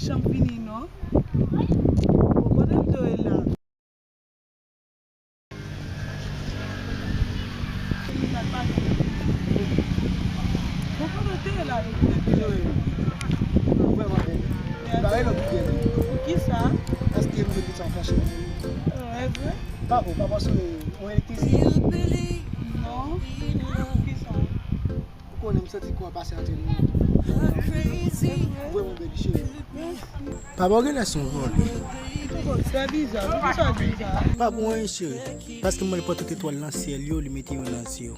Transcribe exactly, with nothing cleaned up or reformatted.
Janm vini non. Bon, kote m te ye la? Bon, kote m te ye la? Vrèman bèl. Bagay lòt byen. Pou kisa? Èske m te sa fache? Oh, e vre? Pa bon, pa paske mwen elektrisite. Non. Pou kisa? Ou konnen m santi kò a pase antre nou. Vrèman bèl, cheri. Pa ba w genlè se yon vòlè. Trè biza. Poukisa w di sa? Pa pou anyen, cheri. Paske m mande pou tout etwal nan syèl yo, li mete yo nan zye w.